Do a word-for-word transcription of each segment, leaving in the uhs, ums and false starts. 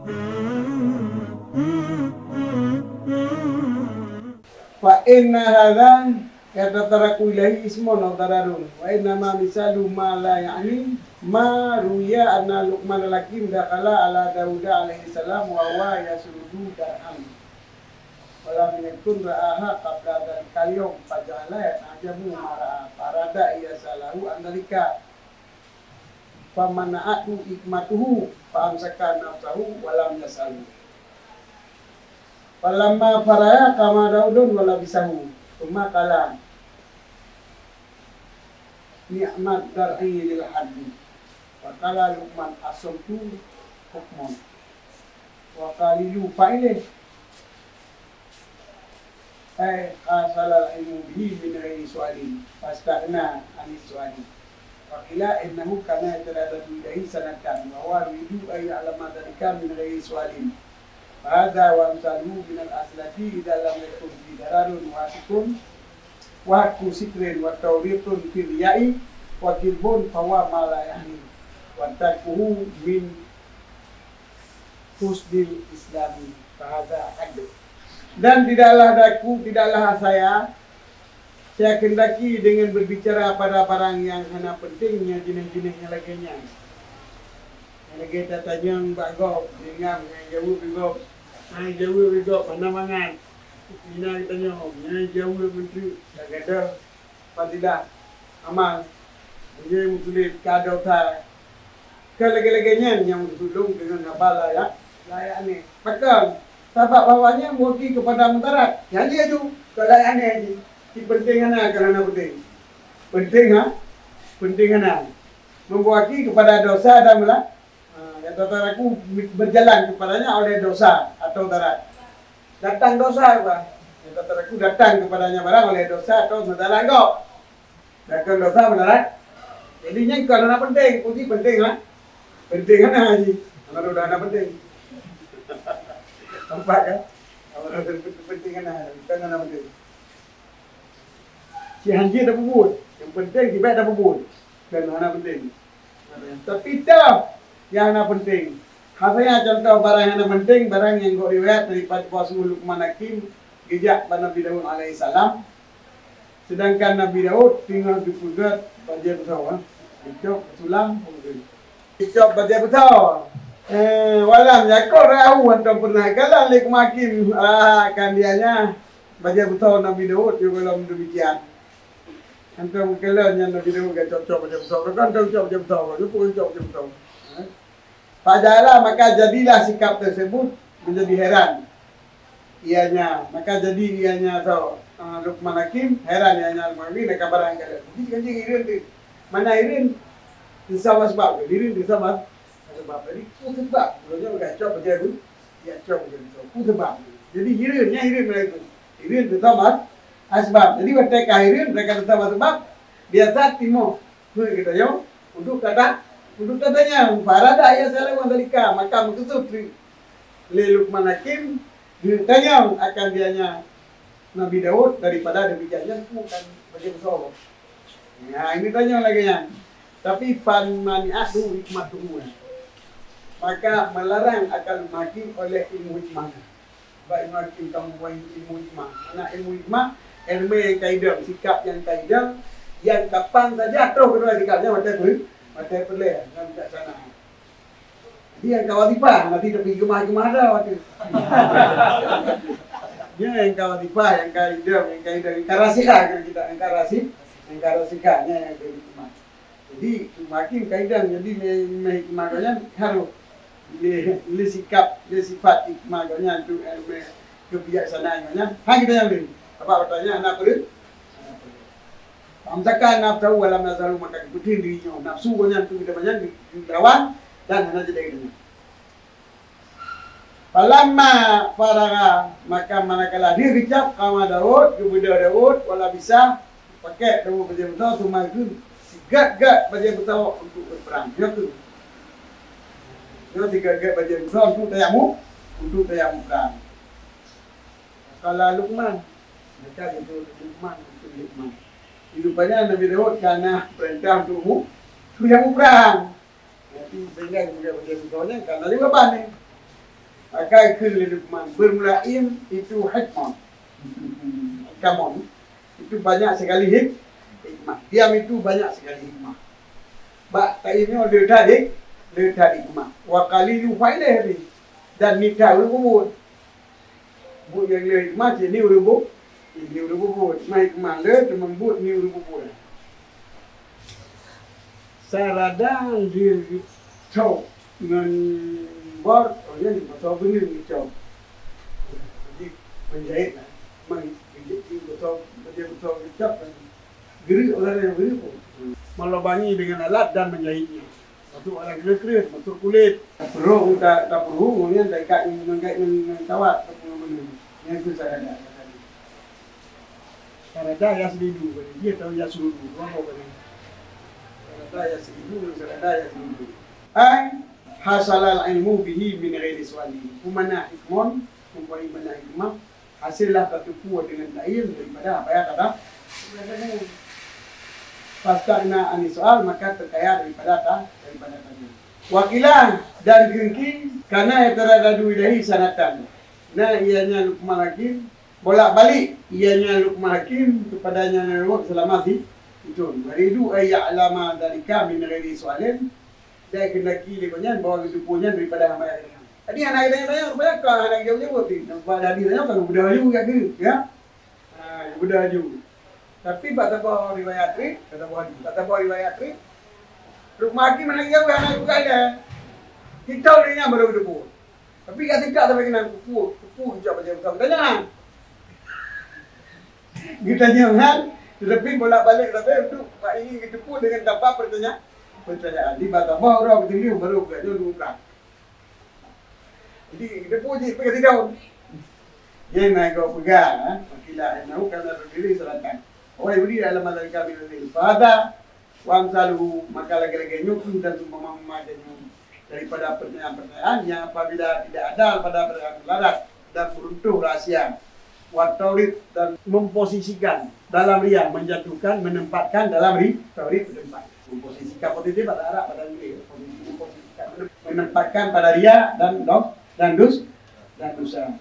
Fa inna hadza yatataraqu ilaihi ismun aw dararun, wa inna ma misalu ma la ya'ni ma ruya anna Luqman al-Hakim dakhala ala Dauda alaihi salam wa huwa yasrudu dar'an. Wa lam yakun ra'aha qabla dzalikal yaum, faja'ala yata'ajjabu ma ra'a, farada iyasa lahu an dzalika. Famana'athu hikmatuhu, fa amsaka nafsahu, wa lam yas'alhu. Falamma faragha qama Daudun wa labisahu, tsumma qala, "Ni'mad dar'i lil haddi." Wa qala Luqman, "Asabtu hukmun." Wa qalilu fa'ilih. Ai hasalal ilmu bihi min ghairi su'alin, fastaghna anis su'ali. Wa qila innahu kana yataraddadu ilaihi sanatan, wa huwa yuridu an ya'lama dzalika min ghairi su'alin. Fa hadza wa amsaluhu minal aslati idza lam yakun fi dararun wa hatkun, wa hatku sitrin wa tawritun fil ya'i wa kidbun fa huwa ma la ya'ni, wa tarkuhu min husnil islami, fahadza adl. Dan tidaklah daku, tidaklah saya, saya kehendaki dengan berbicara pada barang yang hana penting, nyang jeuneh-jeuneh nyang lagée nyan. Nyang lagée tatanyong bak gob, nyang ngam, nyang jaweueb bak gob, nyang jaweueb bak gob, hana mangat. Ina geutanyoe, nyang jaweueb menteri, tak gadoh fadilah amal. Meunyoe meutuléh ka dosa, ka lagée-lagée nyan nyang meutulông deungon haba layak, layak nyan. Pakon? Sabab bahwa nyan meuwakili keupada mudarat. Nyan jih aju, ka layak nyan jih. Ci penting hana, ka hana penting. Penting ha? Penting hana. Meuwakili keupada dosa dan mela-, ha, nyang tataraku berjalan kepadanya oleh dosa atau darat. Datang dosa, bah. Nyang tataraku datang kepadanya barang oleh dosa atau mudarat gob. Datang dosa mudarat. Jadi nyan kon hana penting, puji penting lah. Penting hana haji. Hana dosa hana penting. Nampak kan? Hana dosa penting hana, bukan hana penting. Si hanji dah peubuet. Yang penting si baik dah peubuet. Dan hana penting. Tapi toh yang hana penting. Hasanya contoh barang yang hana penting, barang yang gok riwayat daripada Rasul Luqman Hakim, geujak bak Nabi Daud alaihissalam. Sedangkan Nabi Daud teungoh geupeugét bajée beusoe, eh. Geucok sulam, geucok bajée beusoe. Eh, walam yakul ra'ahu, hántom pernah kalon lé Luqman Hakim, ah, akan dianya bajée beusoe Nabi Daud, juga lom demikian. Hántom kalon nyan Nabi Daud geucok-cok bajée beusoe. Kan hántom cok bajée beusoe, nyoe pun cok bajée beusoe. Eh? Faja'ala, maka jadilah sikap tersebut menjadi heran. Ianya, maka jadi ianya tau, ah, Luqman Hakim heran, ianya Luqman Hakim deungon barang nyan. Jadi, jadi hireuen tu. Mana hireuen? Teusama sabab. Hireuen teusama sabab. Jadi, peue sabab? Kalau nyoe geucok bajée tu, geucok bajée tu. Peue sabab? Jadi, hireuen, nyan hireuen mulai tu. Hireuen teusama sabab. Jadi, watée ka hireuen, watée ka teusama sabab, biasa timoh. Peue geutanyoe? Untuk tata, untuk tatanyong. Farada iyasa lahu an dzalika, maka meukeusut lé Luqman Hakim geutanyong akan dianya Nabi Daud daripada demikian nyan bukan bajée beusoe. Nah, ini tanyong lagée nyan. Tapi famani'athu hikmatuhu. Maka melarang akan Luqman Hakim oleh ilmu hikmah. Bak ilmu hakim kamoe buet ilmu hikmah. Hana ilmu hikmah, ilmu nyang ka idong, sikap nyang ka idong, nyang kapan saja troh keudroe sikap nyan watée peureulée, watée peureulée ngon bijaksana. Jadi nyang ka wazifah, nanti tapi hikmah-hikmah ada waktu. Nyan nyang ka wazifah, nyang ka idong, nyang ka idong, nyang ka rasikha kan kita, nyang ka rasik, nyang ka rasikha, nyan nyang ka hikmah. Jadi, makin kaidang, jadi lé, lé hikmah gobnyan harôh. Lé, lé sikap, lé sifat hikmah gobnyan tu, eh, lé keubijaksanaan gobnyan. Ha, kita nyang lé. Apa katanya, anak peureuet? Anak peureuet. Amsaka nafsahu wa lam yazharu, maka geupeudeueng diri nyoe. Nafsu gobnyan tu kita banyak di, dilawan dan hana jadi gobnyan. Falamma faragha, maka manakala dia geucab, qama Daud, geubeudôh Daud, wa labisa, pakèk Daud bajèe beusoe, tsumma geuh sigét-gét bajèe beusoe untuk berperang. Nyoe keuh. Nyoe sigét-gét bajèe beusoe untuk tayamum, untuk tayamum prang. Qala Luqman, maka geutanyong Luqman, geutanyong Luqman. Rupanya Nabi Daud ka na peurintah untuk mu-, tayamum prang. Jadi, sehingga kemudian bajèe beusoe nyan ka na lé babah nyan. Ka kheun lé Luqman, bermula im itu hikmah. Kamu itu banyak sekali hik-, hikmah. Diam itu banyak sekali hikmah. Bak taim nyoe le that hik-, le that hikmah. Wa qalilu fa'idah, dan nitha ureuëng bubuet. Buet nyang le hikmah, cit ni ureuëng bu-, cit ni ureuëng bubuet. Hikmah, hikmah le, teuma buet ni ureuëng bubuet. Sarada jicok ngon bor, oh ya, botol beuneueng jicok. Jadi, menjahit lah. Memang, botol, botol jicok kan. Geureuek orang yang geureuek pun. Melubangi dengan alat dan menjahitnya. Masuk orang kreueh-kreueh, masuk kulit. Tapeuruhu, ta-, tapeuruhu, kemudian taikat ngon, ngon, ngon, ngon kawat, ataupun ngon beuneueng. Nyan tu sarada. Sarada yasridu, dia atau yasrudu, dua boh bani. Sarada yasridu dan sarada yasrudu. Ai, hasalal ilmu bihi min ghairi su'ali. Peue makna hikmon, peue makna hikmah, hasillah tateupeue dengan taim daripada apa yang kata. Fastagna ani su'al, maka terkaya daripada ta-, daripada tanya. Wa qila, dan geukheun, kana yataradadu ilaihi sanatan. Na ianya Luqman Hakim, bolak-balik ianya Luqman Hakim kepadanya Nabi selama si-, sithon. Yuridu ay ya'lama dzalika min ghairi su'alin, dan kehendaki lé gobnyan bahwa geuteupeue nyan daripada hamba nyang tanya. Jadi hana geutanya-tanya, rupanya ka hana geujaweueb-jaweueb, nampak dari tanya ka geubeudôh laju kat keuh, ya. Ha, geubeudôh laju. Tapi bak saboh riwayat treb, bak saboh hadis, bak saboh riwayat treb, Luqman Hakim hana geujaweueb, hana geujaweueb dah. Sithon lé nyan baru geuteupeue. Tapi ka teuka sampai keunan, kupu, kupu jaweueb bak jaweueb tanya. Geutanyong nyan, tetapi bolak-balik sabe untuk bak ingin geuteupeue dengan tanpa pertanya-, pertanyaan. Di bak saboh uroe geutanyong baru geutanyoe diungkap. Jadi, geuteupeue jih pih ka sidroe. Nyan na gob peugah, ha, wa qila innahu kana rajulun salihah. Wa yuridu ala madzalika min ilmi. Fahadza wa amsaluhu, maka lagée-lagée nyoe kheueh dan seumpama-sama nyoe daripada pertanyaan-pertanyaan nyang apabila tidak ada pada pertanyaan melarat dan meruntuh rahsia, wa tafrid, dan memposisikan dalam riya, menjatuhkan, menempatkan dalam ri-, tafrid, menempatkan. Memposisikan positif pada Arab, pada Inggris, posisi memposisikan, menempatkan pada riya dan dos-, dan dus-, dan dosa.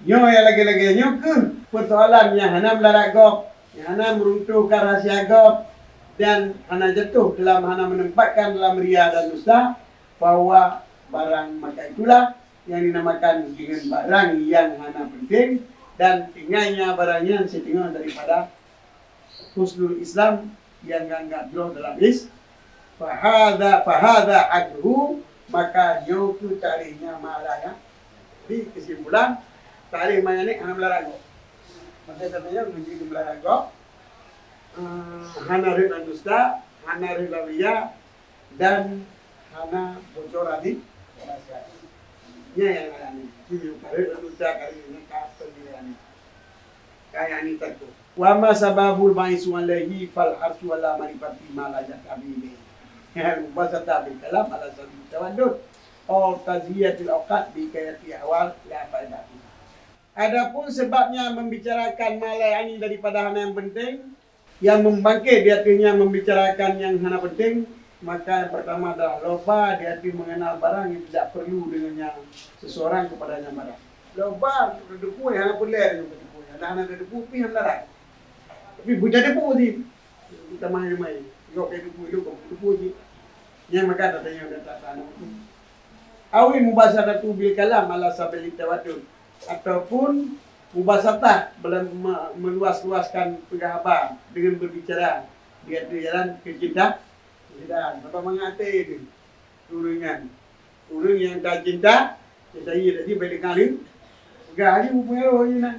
Nyoe nyang lagée-lagée nyoe kheueh persoalan nyang hana melarat gob, nyang hana meruntuhkan rahsia gob, dan hana jatuh dalam, hana menempatkan dalam riya dan dusta, bahwa barang maka itulah yang dinamakan dengan barang yang hana penting, dan tingainya barang nyan siteungoh daripada husnul Islam yang gagah droe dalam Is-, fahadza, fahadza adhu, maka nyoe kheueh taréh nyan ma la ya. Jadi, kesimpulan, taréh ma la ya ni hana melarat gob. Maksud saya nyoe, meunyoe melarat gob, eh, hana rhot lam dusta, hana rhot lam riya, dan hana bocor hadis. Nyan nyang laén. Nyoe ka rhot lam dusta, ka rhot lam riya, ka peunilaian. Ka nyang ni takut. Wa amma sababul ma'isi alaihi fal harsu ala ma'rifati ma la yatabi ilaihi. Mubasatah bil kalam ala sabil tawaddud. Au tazhiyatil awqat bi hikayati ahwal la faedah fiha. Adapun sebabnya membicarakan ma la ya'ni daripada hana yang penting, yang membangkit di atasnya membicarakan yang hana penting, maka yang pertama adalah loba di hati mengenal barang yang tidak perlu dengannya seseorang kepadanya barang. Loba untuk teudeungoe hana peureulée deungon teudeungoe, hana, hana teudeungoe pih hana melarat. Tapi beuteudeungoe sih, kita main-main. Yok kayak deungoe, yok kayak deungoe sih. Yang maka tatanya dan tatanya. Awi mubasaratu bil kalam ala sabilit tawaddud, ataupun mubasatah, belum me-, meluas-luaskan peugah haba dengan berbicara di ateueh jalan keucinta-, keucintaan. Bapa mangat até tu, ureuëng nyan, ureuëng nyang ka cinta, cinta iya tadi bai deungoe ni, peugah ni mupeungaroh je na.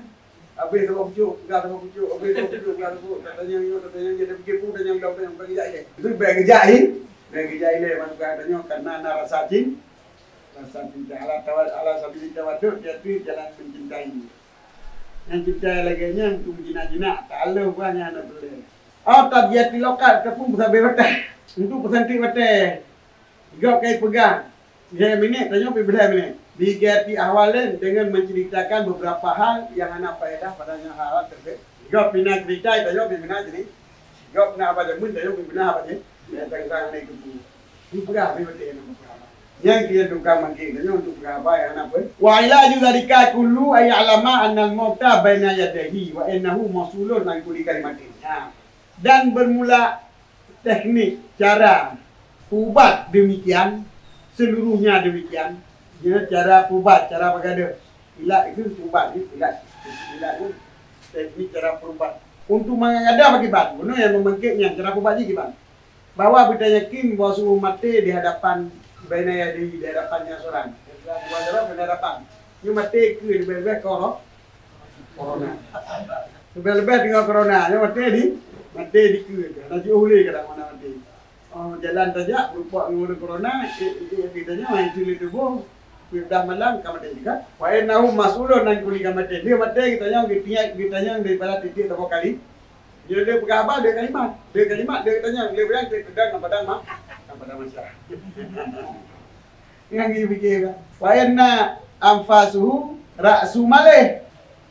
Habéh saboh pucuk, peugah saboh pucuk, habéh saboh pucuk, peugah saboh, tatanyong nyoe, tatanyong jih, tapike peue tanyong dong, tanyong bagi jai lé. Itu bagi jai, bagi jai lé, maka tanyoe karena na rasa cin-, rasa cinta. Ala tawa-, ala sabili tawaddud, yaitu jalan mencintai. Nyang cinta lagée nyan, tu jinak-jinak, takleuh bah nyan na tuléh. Au tazhiyatil awqat, ataupun beusabé watée. Untuk peusantri watée. Gob kai peugah, lhée minét, tanyoe pih lhée minét. Bi hikayati ahwalin, dengan menceritakan beberapa hal yang hana faedah padanya, hal-hal tersebut. Gob pina cerita, tanyoe pih pina jadi. Gob na haba jameun, tanyoe pih pina haba jih. Ya, tang-tang hana geupeu. Peugah, peugah, peugah. Nyang keu tukang mangkét nyoe untuk peugah haba nyang hana peue. Wa ilaju dzalika kullu ay ya'lama annal mauta baina yadayhi wa innahu mafsulun an kulli kalimatin. Ha. Dan bermula teknik cara ubat demikian, seluruhnya demikian. Ya, cara ubat, cara bagadoh. Ilat itu ubat, ilat. Ilat itu teknik cara perubat. Untuk mengada bagi ban, bunoe nyang meumangkét nyan cara perubat jih kiban. Bahwa beutayakin bahwa suhu maté di hadapan baina yadayhi, di hadapan nyan seurang. Dua jalan di hadapan. Nyoe maté keu leubeh-leubeh koro-, corona. Leubeh-leubeh deungon corona, nyoe maté di, maté di keu. Hana jiôh lé kadang mana maté. Oh, jalan tajak, beureumpok ngon ureueng corona, eh, eh, eh, tanyoe hai culi tuboh, peudah malam ka maté juga. Wa innahu mas'ulun an kulli kalimatin. Dia maté geutanyoe, geutanyong, geutanyong daripada tieb-tieb saboh kali. Dia, dia peugah haba, dia kalimat. Dia kalimat, dia tanyong. Dia bilang, dia peugah ngon padang ma-, ngon padang mahsyar. Nyang geupike kan. Wa inna anfasuhu ra'su malih.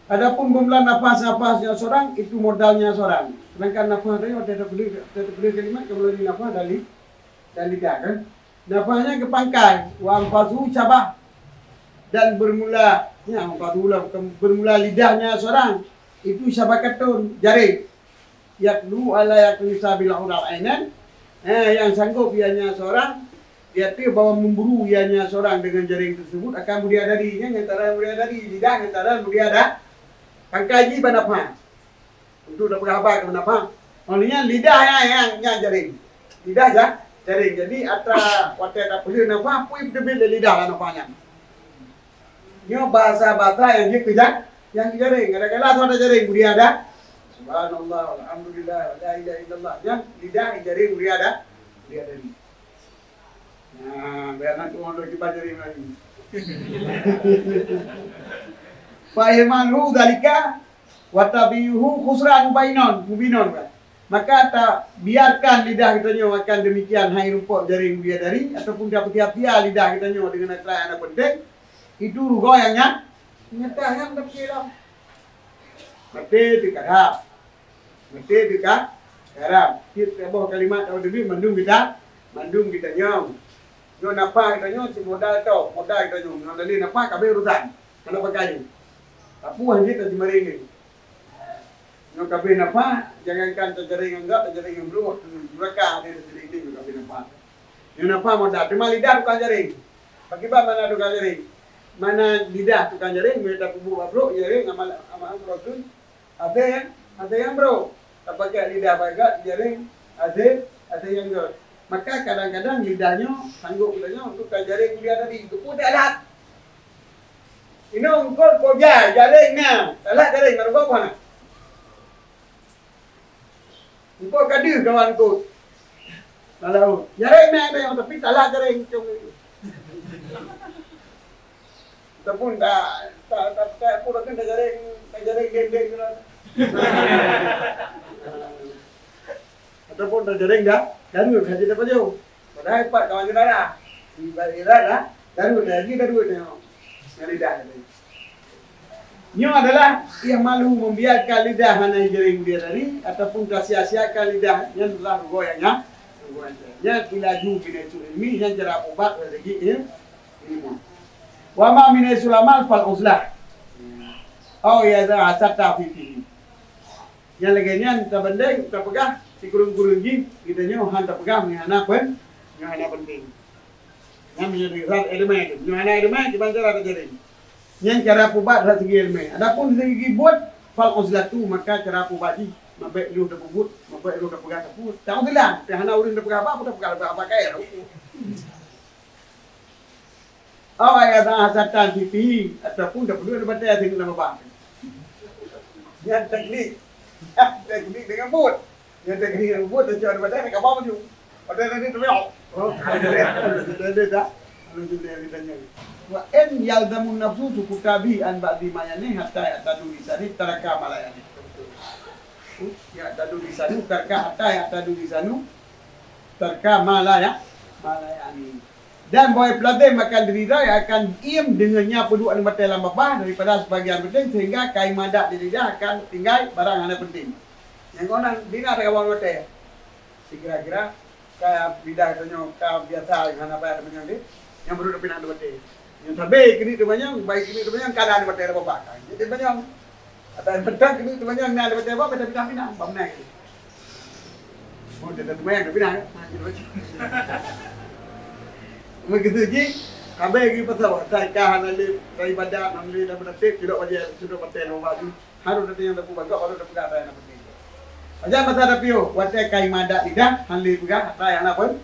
Adapun beumula nafas-nafas nyan seurang, itu modalnya seurang. Sedangkan nafas tadi watèe teupeuleueh, watèe teupeuleueh kalimat, ka meulalu nafas dan li-, dan lidah kan. Nafas nyan keu pangkai, wa anfasuhu syabah. Dan bermula, ya, anfasuhu lah, bukan, bermula lidahnya seurang, itu syabakatun, jaréng. Yaqdiru ala an yaqdhisa bil uqdal ainain, eh, yang sanggup ianya seorang, dia tu bahwa memburu ianya seorang dengan jaring tersebut akan mulia dari, ya, antara mulia dari lidah, antara mulia da-, pangkai jih bak nafas. Untuk dak peugah haba keu nafas. Maksudnya lidah yang, yang, yang jaring. Lidah ja-, jaring. Jadi atra watèe dak peuleueh nafas, pui beuteubiet lé lidah lam nafas nyan. Nyoe bahasa-bahasa nyang jeuet keu ja-, nyang keu jaréng. Kadang-kadang soe tajaréng budi adat. Subhanallah, alhamdulillah, la ilaha illallah. Nyan lidah jaréng budi adat, budi adat. Nah, biar nanti orang lagi baca jaréng lagi. Fa ihmaluhu dzalika wa tabi'uhu khusran mubinun, mubinun, kan? Maka tabiarkan lidah geutanyoe akan demikian hai rumpok jaréng budi adat, ataupun tapeusia-sia lidah geutanyoe deungon atra nyang hana penting, itu rugoe nyang nya-, nyata nyang tapeusilam. Maté teuka haram. Maté teuka haram. Tiep saboh kalimat awak teubiet mandum kita, mandum geutanyoe. Nyoe nafah geutanyoe cit modal tho, modal geutanyoe. Nyoe dari nafah ka abéh urusan. Hana pakai. Tapuih jih tajeumaréng nyoe. Nyoe ka abéh nafah, jangankan tajaréng ngon gak, tajaréng ngon brôk, duraka, ada tajaréng nyoe ka abéh nafah. Nyoe nafah modal, teuma lidah tukang jaréng. Pakriban mana tukang jaréng? Mana lidah tukang jaréng, meunyo tapeubuet bak brôk, jaréng amal, amal brôk tu. Asai nyang, asai nyang brôk. Tapakai lidah bak gak, jaréng asai, asai nyang gét. Maka kadang-kadang lidah nyoe sanggup geutanyoe untuk tajaréng lidah tadi. Teupeu dak that. Inong kot ko jai, jaréng na. Salah jaréng, na rugoe hana. Engkau ka deuh kawan kot. Lalu, jaréng na ada yang tapi salah jaréng. Ataupun tak, tak, tak, tak, pun akan tak jaréng, tak jaréng dendeng tu lah. Ataupun tajaréng dah, daruet haji tapajoh. Padahai pat kawan syedara. Di daerah dah, daruet haji, daruet nyoe. Nyan lidah tadi. Nyoe adalah yang malu membiarkan lidah hana jaréng budi adat ataupun tasia-siakan lidah nyan adalah rugoe nyang nya. Rugoe nyang nya. Nyan ilaju min haitsu ilmi, nyan cara ubat dari segi il-, ilmu. Wa ma min haitsu amal fal uzlah. Au idza hasasta fi fihi. Nyang lagèe nyan tabandeng, tapeugah sikureueng-kureueng jih, geutanyoe han tapeugah meunyo hana pen-, meunyo hana penting. Nyan meunyo dari zat ileumèe tu. Meunyo hana ileumèe, kiban cara tajaréng. Nyan cara peubat dari segi ileumèe. Adapun dari segi buet, fal uzlatu, maka cara peubat jih, mabèk lôn tapeubuet, mabèk lôn tapeugah, tapeubuet. Ta'uzlah, tapi hana ureueng tapeugah haba, tapeugah haba kaya. Au idza hasasta fi fihi, ataupun tapeudeuh di batèe singoh lam babah. Nyan teknik. Teknik deungon buet. Nyan teknik deungon buet, tacok di batèe, ka bau ju. Batèe tadi tu, oh. Tadi dah. Lalu tu dia ditanya. Wa in yalzamun nafsu sukuta bi an ba'di ma yani hatta ya'tadu lisani taraka ma la yani. Ya'tadu lisanu taraka hatta ya'tadu lisanu taraka ma la ya, ma la yani. Dan bahwa peulazem akan diri droe akan iem deungon nyang peuduek lam batèe lam babah daripada sebagian penting sehingga ka imadat di lidah akan tinggai barang hana penting. Nyang keunan bina lam babah batèe. Sikira-kira ka lidah tanyoe ka biasa hana payah teumanyong deh. Nyang baru tapinah di batée. Nyang sabe keuneuk teumanyong, baik keuneuk teumanyong, kana di batée ada babak. Jadi teumanyong. Atau mentang keuneuk teumanyong na di batée babak, kita pinah-pinah, bak meunan. Oh, dia teumanyong, tapi nah. Meukeusud jih, sabe geupeusah, sai ka hana lé, sai ibadat, hana lé, dan meunasib, sidok bajée, sidok batée babak jih. Harôh tatanyong tapeubagoe, harôh tapeugah atra nyang na peunteng. Pajan masa tapiôh, watée ka imadat lidah, hana lé peugah atra nyang na pen-,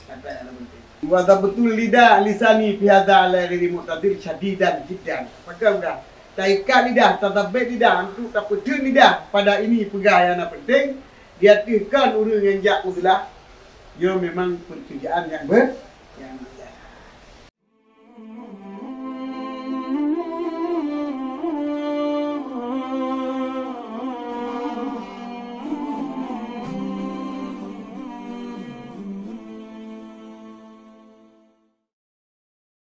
atra nyang na peunteng. Wa dhabtul lidah lisani fi hadza ala ghairi mu'tadil syadidan jiddan. Pakon peugah, taikat lidah, tasabet lidah, untuk tapeuteun lidah pada ini peugah nyang na peunteng, di ateueh kon ureuëng nyang jak uzlah, nyoe memang peukeureujaan nyang be-, nyang